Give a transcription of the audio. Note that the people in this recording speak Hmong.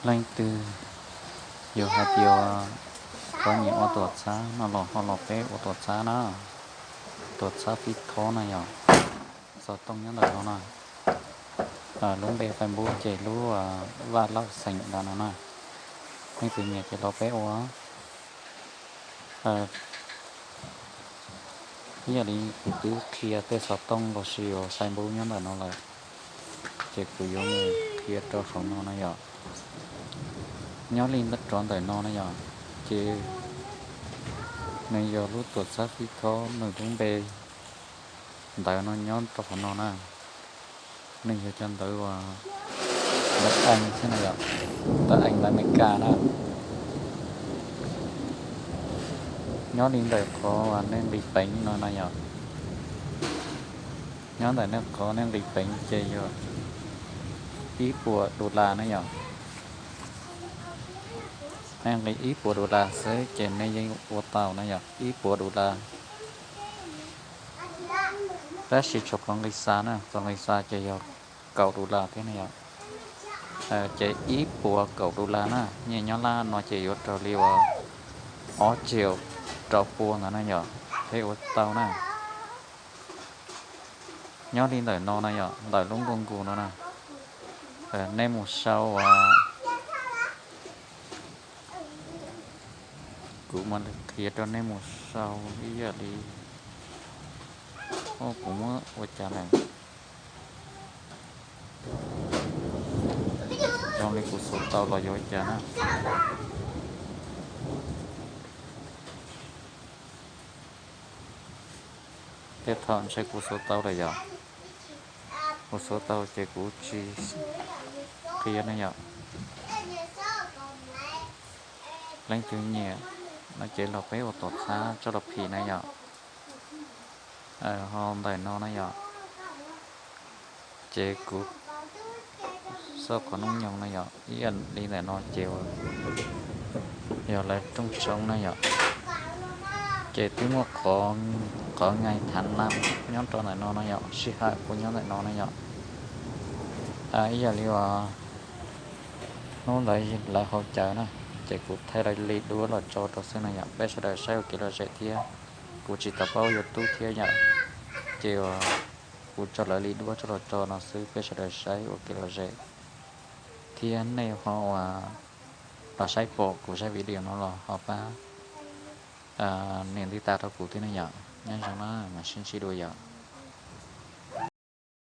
Leej twg yog hais tias koj nyiam ua tuam txhab no los ho los peb ua tuam txhab na. Tuam txhab fij thob na yom. Xov tooj nyob ntawm no na. Lub npe Facebook ces lub Vaj Lauj Xeem ntawd no na. Leej twg nyiam ces los peb ua. Ib yam li kuv twb qhia tej xov tooj los sis Facebook nyob ntawm no lawm, ces kuv yuav mus qhia rau saum no na yom. Nyob li rov ntawm no na yom, ces nws yog lub tuam txhab fij thob nws lub npe ntawv no nyob rau qhov no na. Nws yog cov ntawv uas ntawv ees thiab na yom, ntawv ees ntawv Amelikas na. Nyob li ntawm qhov uas nej nqis peev no na yom, nyob ntawm nej qhov nej nqis peev ces yog ib puas dollar na yom. Nej nqis ib puas dollar xwb ces nej yeej ua tau na yom, ib puas dollar. Tab sis tshuav qhov nqis xa na, qhov nqis xa ces yog kaum dollar thiab na yom. Ces ib puas kaum dollar na, nyiaj Nyab Laj no ces yuav raug li uas ob tsiaum rau pua ntawd na yom, thiaj ua tau na. Nyob li ntawm no na yom, ntawm lub nkuj nkus no na, nej mus sau uas, kuv mam li qhia rau nej mus sau ib yam li, kuv muab ua cas lawm. Zoo li kuv xuav tau los yuav ua cas na. Tej thaum ntshe kuv xuav tau lawm yom. Kuv xuav tau ces kuv tsis qhia ne yom. Leej twg nyiam no ces los peb ua tom txhab tso los phim na yom. Ho ntawm no na yom, ces kuv xauj qhov noob nyoog na yom, ib yam li ntawm no ces yog lawv rooj tshoob na yom. Ces twb muaj qhov ngai thav nam nyob rau ntawm no no yom, sij hawm kuj nyob ntawm no no yom. Ib yam li uas hnub ntawd lawv haus cawv na, ces kuv thaij li duab los tso rau xwb no yom, peb sawv daws saib ua kev lom zem thiab. Kuv tsis tau paub YouTube thiab yom, ces kuv tso lawv li duab tso los tso no xwb, peb sawv daws saib ua kev lom zem thiab nej ho uas los saib pom kuv zaj video no los ho pab nias ntiv tas rau kuv thiab ne yom. Nyob zoo na, mam sib ntsib dua yom.